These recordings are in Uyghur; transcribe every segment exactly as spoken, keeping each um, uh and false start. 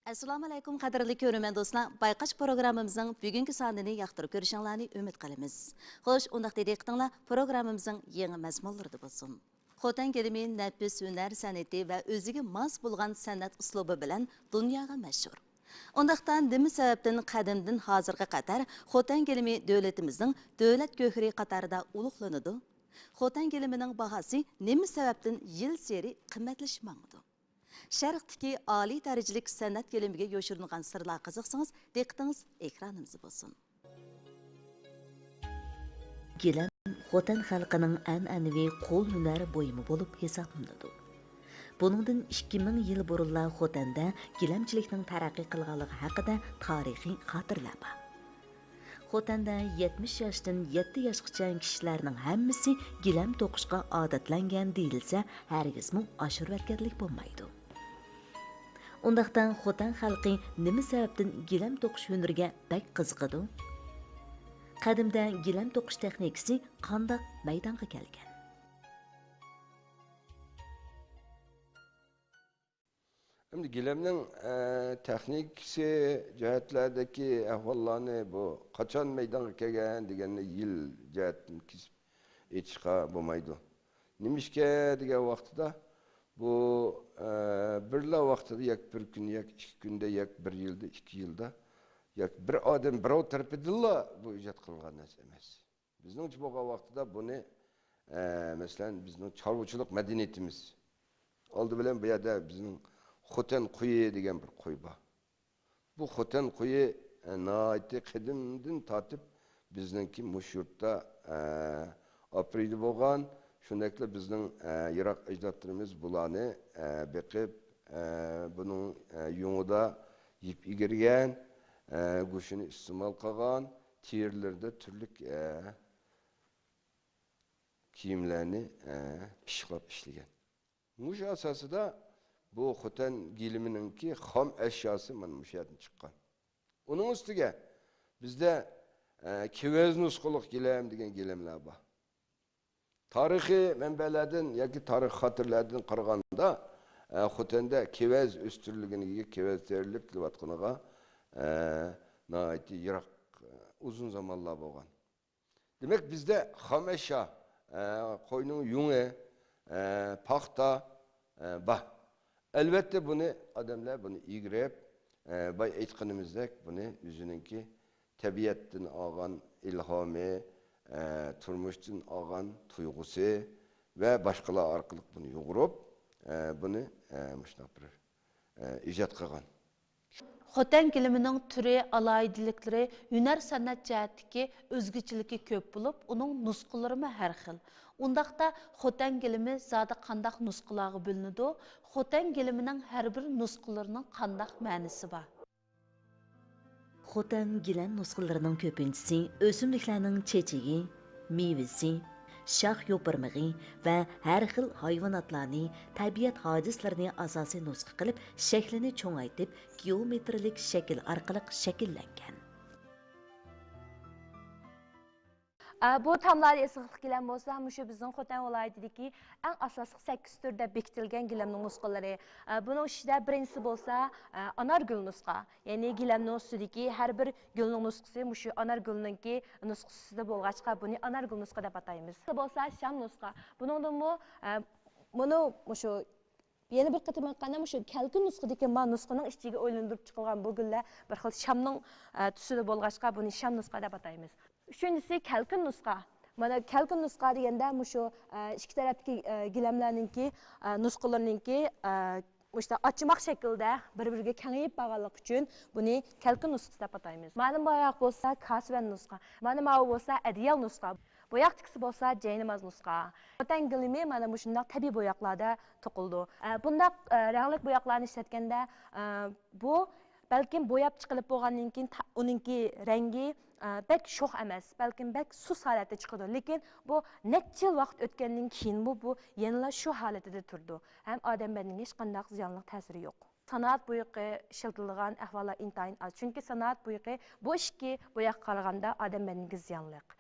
ئەسسالامۇئەلەيكۇم، قەدىرلىك كۆرۈرمەن دوستلار، بايقاش پروگراممىمىزنىڭ بۈگۈنكى سانىنى ياقتۇرۇپ كۆرۈشۈڭلارنى ئۈمىد قىلىمىز. خوش، ئۇنداقتا دىققىتىڭلار پروگراممىمىزنىڭ يېڭى مەزمۇنلىرىدا بولسۇن. خوتەن گىلىمى نەپىس ھۈنەر سەنئىتى ۋە ئۆزىگە ماس بولغان سەنئەت ئۇسلۇبى بىلەن دۇنياغا مەشھۇر. ئۇنداقتا نېمە سەۋەبتىن قەدىمدىن ھازىرغا قەدەر خوتەن گىلىمى دۆلىتىمىزنىڭ دۆلەت گۆھىرى قاتارىدا ئۇلۇغلىنىدۇ؟ خوتەن گىلىمىنىڭ باھاسى نېمە سەۋەبتىن يىلسېرى قىممەتلىشىپ ماڭىدۇ؟ شەرقتىكى ئالىي دەرىجىلىك سەنئەت گىلىمىگە يوشۇرۇنغان سىرلارغا قىزىقسىڭىز، دىققىتىڭىز ئېكرانىمىزدا بولسۇن. گىلەم خوتەن خەلقىنىڭ ئەنئەنىۋى قول ھۈنەر بۇيۇمى بولۇپ ھېسابلىنىدۇ. بۇنىڭدىن ئىككى مىڭ يىل بۇرۇنلا خوتەندە گىلەمچىلىكنىڭ تەرەققىي قىلغانلىقى ھەققىدە تارىخىي خاتىرىلەر بار. خوتەندە يەتمىش ياشتىن يەتتە ياشقىچە كىشىلەرنىڭ ھەممىسى گىلەم توقۇشقا ئادەتلەنگەن دېيىلسە، ھەرگىزمۇ ئاشۇرۇۋەتكەنلىك بولمايدۇ. ئۇنداقتا خوتەن خەلقى نېمە سەۋەبتىن گىلەم توقۇش ھۈنىرىگە بەك قىزىقىدۇ؟ قەدىمدە گىلەم توقۇش تېخنىكىسى قانداق مەيدانغا كەلگەن؟ ئەمدى گىلەمنىڭ، ئە، تېخنىكىسى جەھەتلەردىكى ئەھۋاللارنى بۇ قاچان مەيدانغا كەلگەن دېگەننى يىل جەھەتتىن كېسىپ ئېيتىشقا بولمايدۇ. نېمىشقا دېگەن ۋاقتىدا بۇ، ئە، بىرلا ۋاقتىدا ياكى بىر كۈن، ياكى ئىككى كۈندە، ياكى بىر يىلدا، ئىككى يىلدا، ياكى بىر ئادەم بىراۋ تەرىپىدىنلا بۇ ئىجاد قىلىنغان نەرسە ئەمەس. بىزنىڭچە بولغان ۋاقتىدا بۇنى، ئە، مەسىلەن، بىزنىڭ چارۋىچىلىق مەدەنىيىتىمىز. ئالدى بىلەن بۇ يەردە بىزنىڭ خوتەن قويى دېگەن بىر قوي بار. بۇ خوتەن قويى، ئە، ناھايىتى قەدىمدىن تارتىپ بىزنىڭكى مۇشۇ يۇرتتا، ئە، ئاپىرىدە بولغان. شۇنداقلا بىزنىڭ، ئە، يىراق ئەجدادلىرىمىز بۇلارنى، ئە، بېقىپ، ئە، بۇنىڭ، ئە، يۇڭىدا يىپ ئىگىرگەن، ئە، گۆشىنى ئىستېمال قىلغان، تېرىلىرىدا تۈرلۈك، ئە، كىيىملەرنى، ئە، پىششىقلاپ ئىشلىگەن. مۇشۇ ئاساسىدا بۇ خوتەن گىلىمىنىڭكى خام ئەشياسى مانا مۇشۇ يەردىن چىققان. ئۇنىڭ ئۈستىگە بىزدە، ئە، كېۋەز نۇسخىلىق گىلەم دېگەن گىلەملەر بار. تارىخىي مەنبەلەردىن ياكى تارىخ خاتىرىلەردىن قارىغاندا، ئە، خوتەندە كېۋەز ئۆستۈرۈلگىنىگە، كېۋەز تېرىلىپ كېلىۋاتقىنىغا، ئە، ناھايىتى يىراق، ئە، ئۇزۇن زامانلار بولغان. دېمەك، بىزدە خام ئەشيا، ئە، قوينىڭ يۇڭى، ئە، پاختا، ئە، بار. ئەلۋەتتە، بۇنى ئادەملەر بۇنى ئىگىرىپ، ئە، بايا ئېيتقىنىمىزدەك، بۇنى ئۆزىنىڭكى تەبىئەتتىن ئالغان ئىلھامى، ئە، تۇرمۇشتىن ئالغان تۇيغۇسى ۋە باشقىلار ئارقىلىق بۇنى يۇغۇرۇپ، ئە، بۇنى، ئە، مۇشۇنداق بىر، ئە، ئىجاد قىلغان. خوتەن گىلىمىنىڭ تۈرى، ئالاھىدىلىكلىرى، ھۈنەر-سەنئەت جەھەتتىكى ئۆزگىچىلىكى كۆپ بولۇپ، ئۇنىڭ نۇسخىلىرىمۇ ھەر خىل. ئۇنداقتا خوتەن گىلىمى زادى قانداق نۇسخىلارغا بۆلۈنىدۇ؟ خوتەن گىلىمىنىڭ ھەر بىر نۇسخىلىرىنىڭ قانداق مەنىسى بار؟ خوتەن گىلەم نۇسخىلىرىنىڭ كۆپىنچىسى ئۆسۈملۈكلەرنىڭ چېچىكى، مېۋىسى، شاخ يوپۇرمىقى ۋە ھەر خىل ھايۋاناتلارنى، تەبىئەت ھادىسىلىرىنى ئاساسىي نۇسخا قىلىپ، شەكلىنى چوڭايتىپ، گېئومېتىرىيەلىك شەكىل ئارقىلىق شەكىللەنگەن. ئە، بۇ تاملارى ئېسىقلىق گىلەم بولسا، مۇشۇ بىزنىڭ خوتەن ۋىلايىتىدىكى ئەڭ ئاساسلىق سەككىز تۈر دەپ بېكىتىلگەن گىلەمنىڭ نۇسخىلىرى. ئە، بۇنىڭ ئىچىدە بىرىنچىسى بولسا، ئە، ئانارگۈل نۇسخا. يەنى گىلەمنىڭ ئۈستىدىكى ھەر بىر گۈلنىڭ نۇسخىسى مۇشۇ ئانارگۈلنىڭكى نۇسخىسىدا بولغاچقا، بۇنى ئانارگۈل نۇسخا دەپ ئاتايمىز. بولسا شام نۇسخا. بۇنىڭدىمۇ، ئە، مۇنۇ مۇشۇ يەنە بىر قېتىم ئېيتقاندا، مۇشۇ كەلكۈن نۇسخىدىكى ما نۇسخىنىڭ ئىچىگە ئويۇلدۇرۇپ چىقىلغان بۇ گۈللەر بىر خىل شامنىڭ، ئە، تۈسىدە بولغاچقا، بۇنى شام نۇسخا دەپ ئاتايمىز. ئۈچىنچىسى كەلكۈن نۇسخا. مانا كەلكۈن نۇسخا دېگەندە مۇشۇ، ئە، ئىككى تەرەپتىكى، ئە، گىلەملەرنىڭكى، ئە، نۇسخىلىرىنىڭكى، ئە، مۇشۇنداق ئاچىماق شەكىلدە بىر-بىرىگە كېڭىيىپ بارغانلىقى ئۈچۈن بۇنى كەلكۈن نۇسخىسى دەپ ئاتايمىز. مانا بۇياق بولسا كاسىۋەن نۇسخا. مانا ماۋۇ بولسا ئەدىيال نۇسخا. بۇياقتىكىسى بولسا جايناماز نۇسخا. خوتەن گىلىمى مانا مۇشۇنداق تەبىئىي بوياقلاردا توقۇلىدۇ. ئە، بۇنداق، ئە، رەڭلىك بوياقلارنى ئىشلەتكەندە، ئە، بۇ بەلكىم بوياپ چىقىلىپ بولغاندىن كېيىن تا-، ئۇنىڭكى رەڭگى، ئە، بەك شوخ ئەمەس، بەلكىم بەك سۇس ھالەتتە چىقىدۇ. لېكىن بۇ نەچچە يىل ۋاقىت ئۆتكەندىن كېيىنمۇ بۇ يەنىلا شۇ ھالىتىدە تۇرىدۇ. ھەم ئادەم بەدىنىگە ھېچقانداق زىيانلىق تەسىرى يوق. سانائەت بويىقى ئىشلىتىلىدىغان ئەھۋاللار ئىنتايىن ئاز، چۈنكى سانائەت بويىقى بۇ ئىككى بوياققا قارىغاندا ئادەم بەدىنىگە زىيانلىق.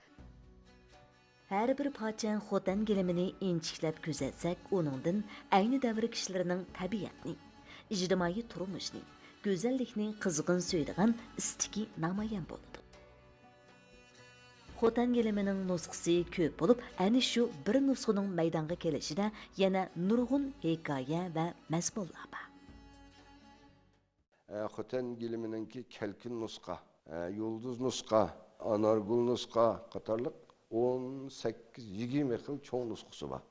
ھەر بىر پارچە خوتەن گىلىمىنى ئىنچىكىلەپ كۆزەتسەك، ئۇنىڭدىن ئەينى دەۋر كىشىلىرىنىڭ تەبىئەتنى، ئىجتىمائىي تۇرمۇشنى، گۈزەللىكنى قىزغىن سۆيىدىغان ئىستىكى نامايان بولىدۇ. خوتەن گىلىمىنىڭ نۇسخىسى كۆپ بولۇپ، ئەنە شۇ بىر نۇسخىنىڭ مەيدانغا كېلىشىدە يەنە نۇرغۇن ھېكايە ۋە مەزمۇنلار بار. ئە، خوتەن گىلىمىنىڭكى كەلكۈن نۇسخا، ئە، يۇلدۇز نۇسخا، ئانارگۈل نۇسخا قاتارلىق ئون سەككىز، يىگىرمە خىل چوڭ نۇسخىسى بار.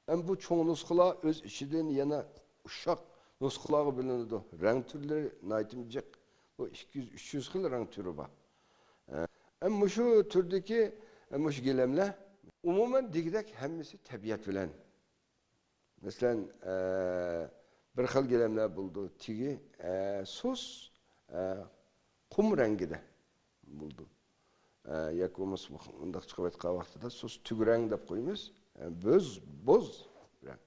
ئەمما بۇ چوڭ نۇسخىلار ئۆز ئىچىدىن يەنە ئۇششاق نۇسخىلارغا بۆلۈنىدۇ. رەڭ تۈرلىرى ناھايىتى جىق. بۇ ئىككى يۈز، ئۈچ يۈز خىل رەڭ تۈرى بار. ئە، ئەمما مۇشۇ تۈردىكى، ئە، مۇشۇ گىلەملەر ئومۇمەن دېگۈدەك ھەممىسى تەبىئەت بىلەن. مەسىلەن، ئە، بىر خىل گىلەملەر بولىدۇ. تېگى، ئە، سۇس، ئە، قۇم رەڭگىدە بولىدۇ. ئە، ياكى بولمىسا مۇنداق چىقىۋاتقان ۋاقتىدا سۇس تۈگ رەڭ دەپ قويىمىز. ئە، بۆز، بوز رەڭ.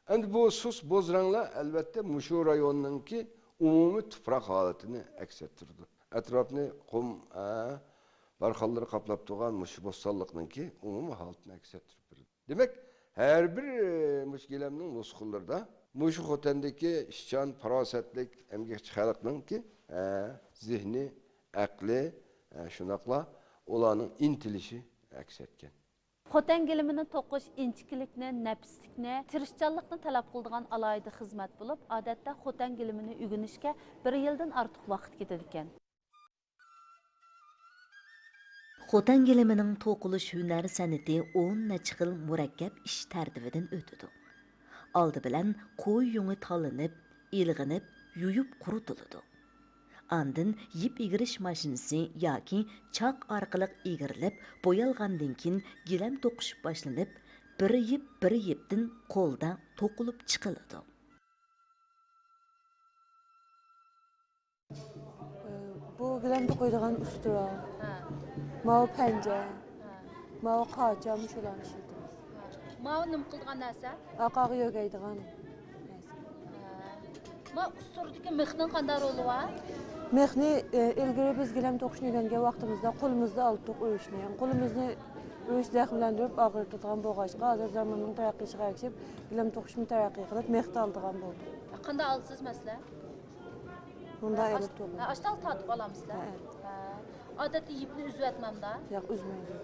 ئەمدى بۇ سۇس بوز رەڭلەر، ئەلۋەتتە، مۇشۇ رايوننىڭكى ئومۇمىي تۇپراق ھالىتىنى ئەكس ئەتتۈرىدۇ. ئەتراپنى قۇم، ئە، بارخانلىرى قاپلاپ تۇرغان مۇشۇ بوستانلىقنىڭكى ئومۇمىي ھالىتىنى ئەكس ئەتتۈرۈپ بېرىدۇ. دېمەك، ھەر بىر، ئە، مۇشۇ گىلەمنىڭ نۇسخىلىرىدا مۇشۇ خوتەندىكى ئىشچان، پاراسەتلىك، ئەمگەكچى خەلقنىڭكى، ئە، زېھنى، ئەقلى، ئە، شۇنداقلا ئۇلارنىڭ ئىنتىلىشى ئەكس ئەتكەن. خوتەن گىلىمىنى توقۇش ئىنچىكىلىكنى، نەپىسلىكنى، تىرىشچانلىقنى تەلەپ قىلىدىغان ئالاھىدە خىزمەت بولۇپ، ئادەتتە خوتەن گىلىمىنى ئۆگىنىشكە بىر يىلدىن ئارتۇق ۋاقىت كېتىدىكەن. خوتەن گىلىمىنىڭ توقۇلۇش ھۈنەر سەنئىتى ئون نەچچە خىل مۇرەككەپ ئىش تەرتىپىدىن ئۆتىدۇ. ئالدى بىلەن قوي يۇڭى تاللىنىپ، ئىلغىنىپ، يۇيۇپ قۇرۇتۇلىدۇ. ئاندىن يىپ ئىگىرىش ماشىنىسى ياكى چاق ئارقىلىق ئىگىرىلىپ بويالغاندىن كېيىن گىلەم توقۇش باشلىنىپ، بىر يىپ بىر يىپتىن قولدا توقۇلۇپ چىقىلىدۇ. بۇ گىلەم توقۇيدىغان ئۇستىرا. ھە. ماۋۇ پەنجە. ھە. ماۋۇ قاچا، مۇشۇلارنى ئىشلىتىمىز. ھە. ماۋۇ نېمە قىلىدىغان نەرسە؟ ئارقىغا يۆگەيدىغان نەرسە. ھە. ما ئۇستۇرىدىكى مىخنىڭ قانداق رولى بار؟ مىخنى، ئە، ئىلگىرى بىز گىلەم توقۇشنى ئۆگەنگەن ۋاقتىمىزدا قولىمىزدا ئالاتتۇق ئۇرۇشنى. قولىمىزنى ئۇرۇش زەخىملەندۈرۈپ ئاغرىتىدىغان بولغاچقا، ھازىر زاماننىڭ تەرەققىيىشىغا ئەگىشىپ، گىلەم توقۇشمۇ تەرەققىي قىلىپ، مىخ تاللىدىغان بولدۇق. قانداق ئالىسىز، مەسىلەن؟ مۇنداق ئاش-، ئېلىپ تۇرۇڭ. ھە، ئاشتاق تارتىپ ئالامسىلەر؟ ھە. ھە. ئادەتتە يىپنى ئۈزۈۋەتمەمدا؟ ياق، ئۈزمەيدۇ.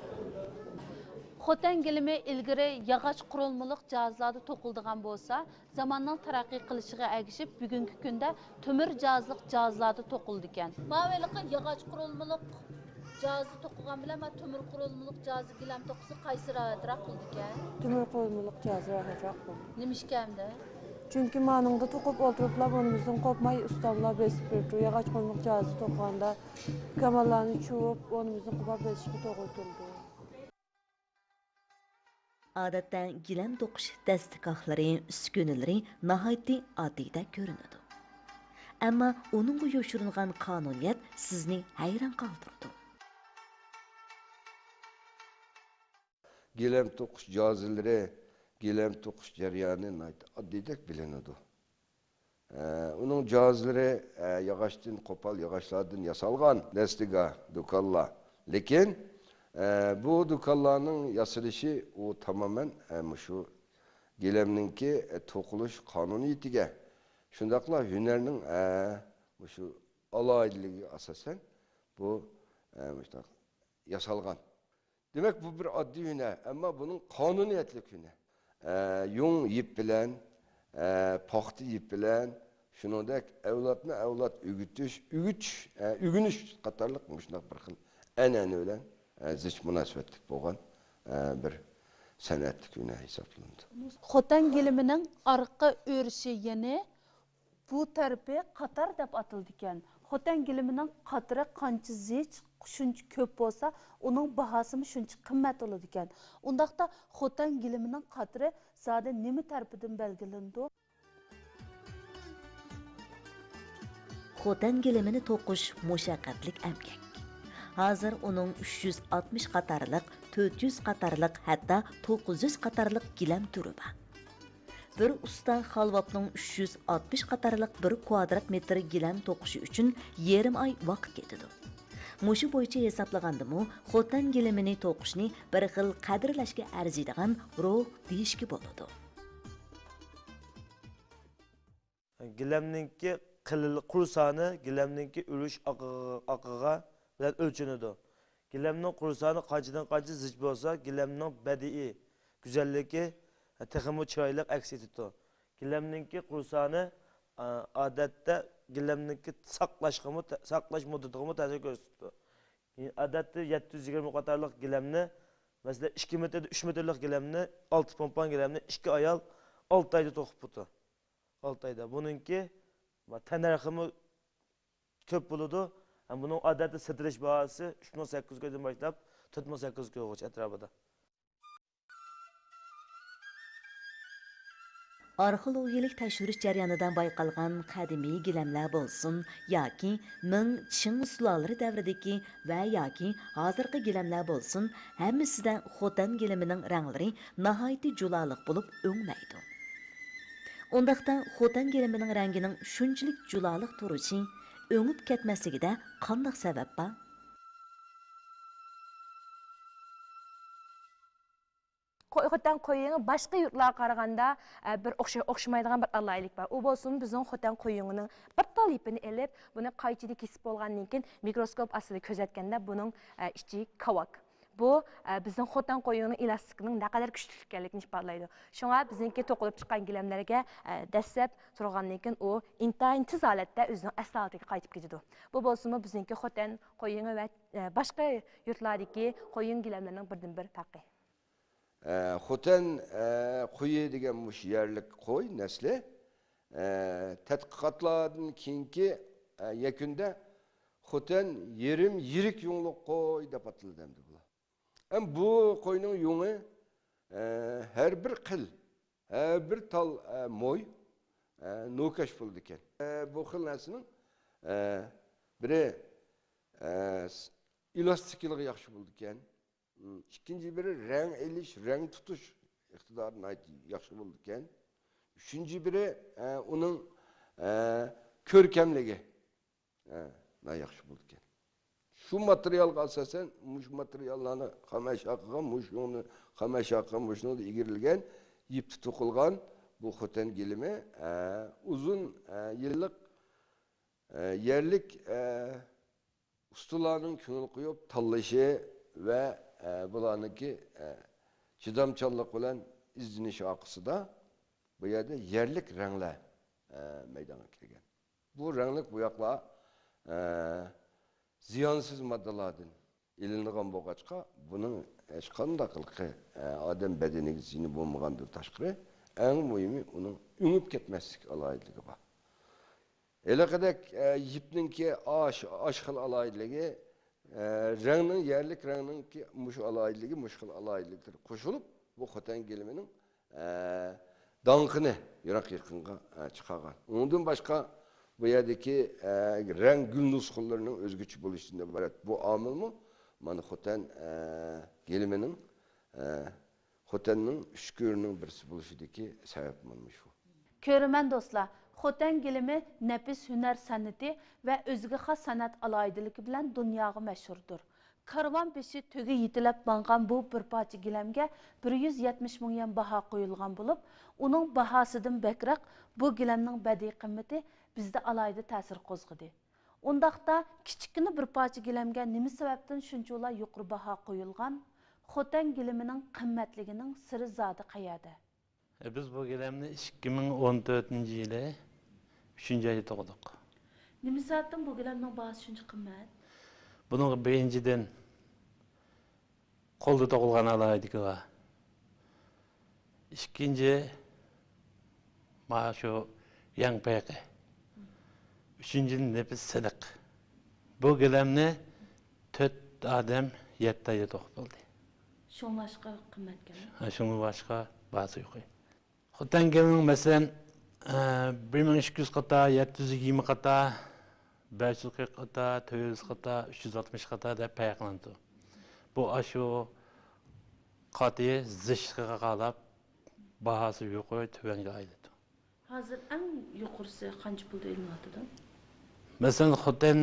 خوتەن گىلىمى ئىلگىرى ياغاچ قۇرۇلمىلىق جاھازلاردا توقۇلىدىغان بولسا، زاماننىڭ تەرەققىي قىلىشىغا ئەگىشىپ، بۈگۈنكى كۈندە تۆمۈر جاھازلىق جاھازلاردا توقۇلىدىكەن. ماۋۇ ھېلىقى ياغاچ قۇرۇلمىلىق جاھازدا توقۇغان بىلەن مانا تۆمۈر قۇرۇلمىلىق جاھازدا گىلەم توقۇسا قايسى راھەتراق بولىدىكەن؟ تۆمۈر قۇرۇلمىلىق جاھاز راھەتراق بولىدۇ. نېمىشقا ئەمدى؟ چۈنكى مانىڭدا توقۇپ ئولتۇرۇپلا بۇرنىمىزدىن قوپماي ئۇستاملا بېسىپ بېرىپ تۇرۇپ، ياغاچ قۇرۇلمىلىق جاھازدا توقۇغاندا كامانلارنى چۇۋۇپ، بۇرنىمىزدىن قوپماي بېسىشقا توغرا كېلىدۇ. ئادەتتە گىلەم توقۇش دەستىگاھلىرى، ئۈسكۈنىلىرى ناھايىتى ئاددىيدەك كۆرۈنىدۇ. ئەمما ئۇنىڭغا يوشۇرۇنغان قانۇنىيەت سىزنى ھەيران قالدۇرىدۇ. گىلەم توقۇش جاھازلىرى، گىلەم توقۇش جەريانى ناھايىتى ئاددىيدەك بىلىنىدۇ. ئە، ئۇنىڭ جاھازلىرى، ئە، ياغاچتىن، قوپال ياغاچلاردىن ياسالغان دەستىگاھ، دۇكانلار. لېكىن، ئە، بۇ دۇكانلارنىڭ ياسىلىشى ئۇ تامامەن، ئە، مۇشۇ گىلەمنىڭكى، ئە، توقۇلۇش قانۇنىيىتىگە، شۇنداقلا ھۈنەرنىڭ، ئە، مۇشۇ ئالاھىدىلىكىگە ئاساسەن بۇ، ئە، مۇشۇنداق ياسالغان. دېمەك، بۇ بىر ئاددىي ھۈنەر، ئەمما بۇنىڭ قانۇنىيەتلىك ھۈنەر. ئە، يۇڭ يىپ بىلەن، ئە، پاختا يىپ بىلەن، شۇنىڭدەك ئەۋلادمۇ ئەۋلاد ئۆگىتىش، ئۆگىتىش، ئە، ئۆگىنىش قاتارلىق مۇشۇنداق بىر خىل ئەنئەنە بىلەن، ئە، زىچ مۇناسىۋەتلىك بولغان، ئە، بىر سەنئەتلىك ھۈنەر ھېسابلىنىدۇ. خوتەن گىلىمىنىڭ ئارقا ئۆرۈشى يېنى بۇ تەرىپى قاتار دەپ ئاتىلىدىكەن. خوتەن گىلىمىنىڭ قاتىرى قانچە زىچ، شۇنچە كۆپ بولسا، ئۇنىڭ باھاسىمۇ شۇنچە قىممەت بولىدىكەن. ئۇنداقتا خوتەن گىلىمىنىڭ قاتىرى زادى نېمە تەرىپىدىن بەلگىلىنىدۇ؟ خوتەن گىلىمىنى توقۇش مۇشەققەتلىك ئەمگەك. ھازىر ئۇنىڭ ئۈچ يۈز ئاتمىش قاتارلىق، تۆت يۈز قاتارلىق، ھەتتا توققۇز يۈز قاتارلىق گىلەم تۈرى بار. بىر ئۇستا خالۋاپنىڭ ئۈچ يۈز ئاتمىش قاتارلىق بىر كۋادرات مېتىر گىلەم توقۇشى ئۈچۈن يېرىم ئاي ۋاقىت كېتىدۇ. مۇشۇ بويىچە ھېسابلىغاندىمۇ، خوتەن گىلىمىنى توقۇشنى بىر خىل قەدىرلەشكە ئەرزىيدىغان روھ دېيىشكە بولىدۇ. گىلەمنىڭكى قېلىنلىق، قۇر سانى گىلەمنىڭكى ئۈرۈش ئاقىغا، ئاقىغا بىلەن ئۆلچىنىدۇ. گىلەمنىڭ قۇر سانى قانچىدىن قانچە زىچ بولسا، گىلەمنىڭ بەدىئىي گۈزەللىكى تېخىمۇ چىرايلىق ئەكس ئېتىدۇ. گىلەمنىڭكى قۇر سانى، ئا، ئادەتتە گىلەمنىڭكى ساقلاشقىمۇ، ساقلاش مۇددىتىغىمۇ تەسىر كۆرسىتىدۇ. ئادەتتە يەتتە يۈز يىگىرمە قاتارلىق گىلەمنى، مەسىلەن، ئىككى مېتىردىن ئۈچ مېتىرلىق گىلەمنى، ئالتە پومپان گىلەمنى ئىككى ئايال ئالتە ئايدا توقۇپ بوپتۇ. ئالتە ئايدا. بۇنىڭكى تەننەرخىمۇ كۆپ بولىدۇ. ھەم بۇنىڭ ئادەتتە سېتىلىش باھاسى ئۈچ مىڭ سەككىز يۈز كويدىن باشلاپ تۆت مىڭ سەككىز يۈز كويغىچە ئەتراپىدا. ئارخېئولوگىيەلىك تەكشۈرۈش جەريانىدا بايقالغان قەدىمىي گىلەملەر بولسۇن ياكى مىڭ، چىڭ سۇلالىلىرى دەۋرىدىكى ۋە ياكى ھازىرقى گىلەملەر بولسۇن، ھەممىسىدە خوتەن گىلىمىنىڭ رەڭلىرى ناھايىتى جۇلالىق بولۇپ ئۆڭمەيدۇ. ئۇنداقتا خوتەن گىلىمىنىڭ رەڭگىنىڭ شۇنچىلىك جۇلالىق تۇرۇشى، ئۆڭۈپ كەتمەسلىكىدە قانداق سەۋەب بار؟ خو-، خوتەن قويۇڭى باشقا يۇرتلارغا قارىغاندا، ئە، بىر ئوخشا-، ئوخشىمايدىغان بىر ئالاھىدىلىك بار. ئۇ بولسىمۇ بىزنىڭ خوتەن قويۇڭىنىڭ بىر تال يىپىنى ئېلىپ، بۇنى قايچىدا كېسىپ بولغاندىن كېيىن، مىكروسكوپ ئاستىدا كۆزەتكەندە، بۇنىڭ، ئە، ئىچى كاۋاك. بۇ، ئە، بىزنىڭ خوتەن قويۇڭىنىڭ ئېلاستىكىنىڭ نەقەدەر كۈچلۈكلۈككەنلىكىنى ئىپادىلەيدۇ. شۇڭا بىزنىڭكى توقۇلۇپ چىققان گىلەملەرگە، ئە، دەسسەپ تۇرغاندىن كېيىن، ئۇ ئىنتايىن تېز ھالەتتە ئۆزىنىڭ ئەسلى ھالىتىگە قايتىپ كېتىدۇ. بۇ بولسىمۇ بىزنىڭكى خوتەن قويۇڭى ۋە، ئە، باشقا يۇرتلاردىكى قويۇڭ گىلەملىرىنىڭ بىردىنبىر پەرقى. ئە، خوتەن، ئە، قويى دېگەن مۇشۇ يەرلىك قوي نەسلى. ئە، تەتقىقاتلاردىن كېيىنكى، ئە، يەكۈندە خوتەن يېرىم يىرىك يۇڭلۇق قوي دەپ ئاتىلىدۇ ئەمدى بۇلار. ئەم بۇ قوينىڭ يۇڭى، ئە، ھەر بىر قىل، ھەر بىر تال، ئە، موي، ئە، نوكاش بولىدىكەن. ئە، بۇ خىل نەرسىنىڭ، ئە، بىرى، ئە، ئېلاستىكىلىقى ياخشى بولىدىكەن. ئىككىنچى بىرى رەڭ ئېلىش، رەڭ تۇتۇش ئىقتىدارى ناھايىتى ياخشى بولىدىكەن. ئۈچىنچى بىرى، ئە، ئۇنىڭ، ئە، كۆركەملىكى، ئە، ناھايىتى ياخشى بولىدىكەن. شۇ ماتېرىيالغا ئاساسەن، مۇشۇ ماتېرىياللارنى خامەشا قىلغان، مۇشۇنى خامەشا قىلغان، مۇشۇنىڭدا ئىگىلىگەن، يىپتا توقۇلغان بۇ خوتەن گىلىمى، ئە، ئۇزۇن، ئە، يىللىق، ئە، يەرلىك، ئە، ئۇستىلارنىڭ كۆڭۈل قويۇپ تاللىشى ۋە، ئە، بۇلارنىڭكى، ئە، چىدامچانلىق بىلەن ئىزدىنىشى ئارقىسىدا بۇ يەردە يەرلىك رەڭلەر، ئە، مەيدانغا كەلگەن. بۇ رەڭلىك بوياقلار، ئە، زىيانسىز ماددىلاردىن ئېلىنىدىغان بولغاچقا، بۇنىڭ ھېچقانداقلىقى، ئە، ئادەم بەدىنىگە زىيىنى بولمىغاندىن تاشقىرى، ئەڭ مۇھىمى ئۇنىڭ ئۆڭۈپ كەتمەسلىك ئالاھىدىلىكى بار. ھېلىقىدەك، ئە، يىپنىڭكى ئاش-، ئاشۇ خىل ئالاھىدىلىكى، ئە، رەڭنىڭ، يەرلىك رەڭنىڭكى مۇشۇ ئالاھىدىلىكى، مۇشۇ خىل ئالاھىدىلىكلىرى قوشۇلۇپ، بۇ خوتەن گىلىمىنىڭ، ئە، داڭقىنى يىراق يېقىنغا، ئە، چىقارغان. ئۇنىڭدىن باشقا، بۇ يەردىكى، ئە، رەڭ گۈل نۇسخىلىرىنىڭ ئۆزگىچە بولۇشىدىن ئىبارەت بۇ ئامىلمۇ مانا خوتەن، ئە، گىلىمىنىڭ، ئە، خوتەننىڭ ئۈچ كۆرىنىڭ بىرسى بولۇشىدىكى سەۋەب مانا شۇ. كۆرۈرمەن دوستلار، خوتەن گىلىمى نەپىس ھۈنەر سەنئىتى ۋە ئۆزىگە خاس سەنئەت ئالاھىدىلىكى بىلەن دۇنياغا مەشھۇردۇر. كارۋان بېشى تۆگە يېتىلەپ ماڭغان بۇ بىر پارچە گىلەمگە بىر يۈز يەتمىش مىڭ يۈەن باھا قويۇلغان بولۇپ، ئۇنىڭ باھاسىدىن بەكرەك بۇ گىلەمنىڭ بەدىئىي قىممىتى بىزدە ئالاھىدە تەسىر قوزغىدى. ئۇنداقتا، كىچىككىنە بىر پارچە گىلەمگە نېمە سەۋەبتىن شۇنچىۋالا يۇقىرى باھا قويۇلغان؟ خوتەن گىلىمىنىڭ قىممەتلىكىنىڭ سىرى زادى قەيەردە؟ ئە، بىز بۇ گىلەمنى ئىككى مىڭ ئون تۆتىنچى يىلى ئۈچىنچى ئايدا توقۇدۇق. نېمە سەۋەبتىن بۇ گىلەمنىڭ باھاسى شۇنچە قىممەت؟ بۇنىڭغا بىرىنچىدىن، قولدا توقۇلغان ئالاھىدىلىكى بار. ئىككىنچى، مانا شۇ يەڭ پەيقى. ئۈچىنچىدىن، نېپىز سىلىق. بۇ گىلەمنى تۆت ئادەم يەتتە ئايدا توقۇپ بولدى. شۇڭلاشقا قىممەتكەن. ھە، شۇڭلاشقا باھاسى يۇقىرى. خوتەن گىلىمىنىڭ، مەسىلەن، ئە، بىر مىڭ ئىككى يۈز قاتا، يەتتە يۈز يىگىرمە قاتا، بەش يۈز قىرىق قاتا، تۆت يۈز قاتا، ئۈچ يۈز ئاتمىش قاتا دەپ پەرقلىنىدۇ. بۇ ئاشۇ قاتى زىچلىقىغا قاراپ باھاسى يۇقىرى، تۆۋەنگە ئايرىلىدۇ. ھازىر ئەڭ يۇقىرىسى قانچە پۇلدا ئېلىنىۋاتىدۇ؟ مەسىلەن، خوتەن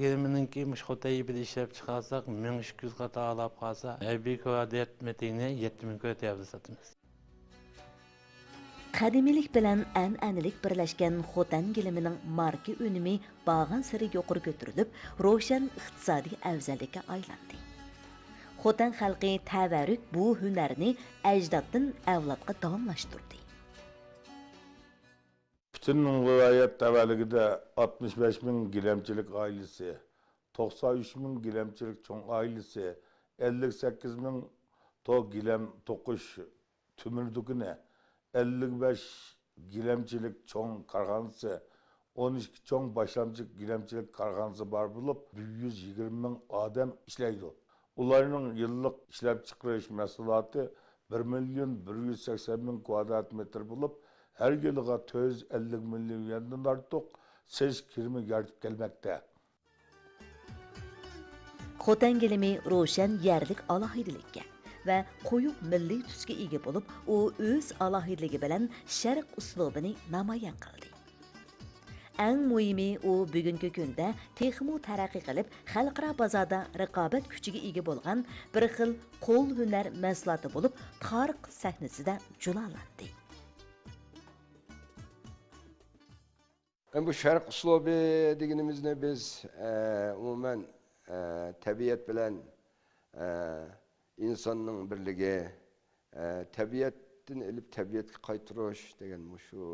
گىلىمىنىڭكى مۇشۇ خوتەن يىپىدا ئىشلەپ چىقارساق، مىڭ ئىككى يۈز قاتا ئالاپ قالسا، ھەر بىر كۋادرات مېتىرنى يەتتە مىڭ كوي تەۋرىدە ساتىمىز. قەدىمىيلىك بىلەن ئەنئەنىلىك بىرلەشكەن خوتەن گىلىمىنىڭ ماركا ئۈنۈمى بارغانسېرى يۇقىرى كۆتۈرۈلۈپ، روشەن ئىقتىسادىي ئەۋزەللىككە ئايلاندى. خوتەن خەلقى تەۋەررۈك بۇ ھۈنەرنى ئەجدادتىن ئەۋلادقا داۋاملاشتۇردى. پۈتۈن ۋىلايەت تەۋەلىكىدە ئاتمىش بەش مىڭ گىلەمچىلىك ئائىلىسى، توقسان ئۈچ مىڭ گىلەمچىلىك چوڭ ئائىلىسى، ئەللىك سەككىز مىڭ تو گىلەم توقۇش تۆمۈر دۇكىنى، ئەللىك بەش گىلەمچىلىك چوڭ كارخانىسى، ئون ئىككى چوڭ باشلامچى گىلەمچىلىك كارخانىسى بار بولۇپ، بىر يۈز يىگىرمە مىڭ ئادەم ئىشلەيدۇ. ئۇلارنىڭ يىللىق ئىشلەپچىقىرىش مەھسۇلاتى بىر مىليون بىر يۈز سەكسەن مىڭ كۋادرات مېتىر بولۇپ، ھەر يىلىغا تۆت يۈز ئەللىك مىليون يۈەندىن ئارتۇق سېلىش كىرىمى يارىتىپ كەلمەكتە. خوتەن گىلىمى روشەن يەرلىك ئالاھىدىلىككە ۋە قويۇق مىللىي تۈسكە ئىگە بولۇپ، ئۇ ئۆز ئالاھىدىلىكى بىلەن شەرق ئۇسلۇبىنى نامايان قىلدى. ئەڭ مۇھىمى، ئۇ بۈگۈنكى كۈندە تېخىمۇ تەرەققىي قىلىپ، خەلقئارا بازاردا رىقابەت كۈچىگە ئىگە بولغان بىر خىل قول ھۈنەر مەھسۇلاتى بولۇپ، تارىخ سەھنىسىدە جۇلالاندى. بۇ شەرق ئۇسلۇبى دېگىنىمىزنى بىز ئومۇمەن تەبىئەت بىلەن ئىنساننىڭ بىرلىكى، تەبىئەتتىن ئېلىپ تەبىئەتكە قايتۇرۇش دېگەن مۇشۇ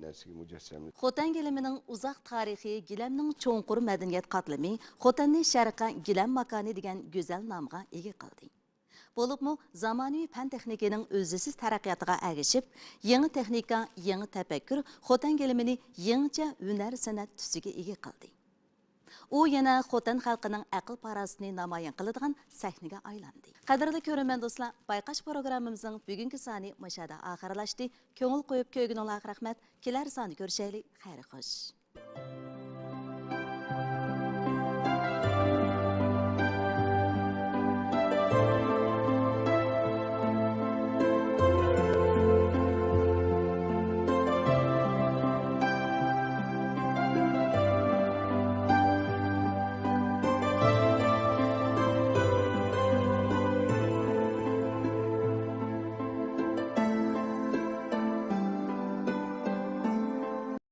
نەرسىگە مۇجەسسەم. خوتەن گىلىمىنىڭ ئۇزاق تارىخى گىلەمنىڭ چوڭقۇر مەدەنىيەت قاتلىمى خوتەننى شەرققە گىلەم ماكانى دېگەن گۈزەل نامغا ئىگە قىلدى. بولۇپمۇ زامانىۋى پەن-تېخنىكىنىڭ ئۈزلۈكسىز تەرەققىياتىغا ئەگىشىپ، يېڭى تېخنىكا، يېڭى تەپەككۇر خوتەن گىلىمىنى يېڭىچە ھۈنەر-سەنئەت تۈسىگە ئىگە قىلدى. ئۇ يەنە خوتەن خەلقىنىڭ ئەقىل-پاراسىتىنى نامايان قىلىدىغان سەھنىگە ئايلاندى. قەدىرلىك كۆرۈرمەن دوستلار، بايقاش پروگراممىمىزنىڭ بۈگۈنكى سانى مۇشۇ يەردە ئاخىرلاشتى. كۆڭۈل قويۇپ كۆرگىنىڭلارغا رەھمەت. كېلەر ساندا كۆرۈشەيلى. خەير خوش.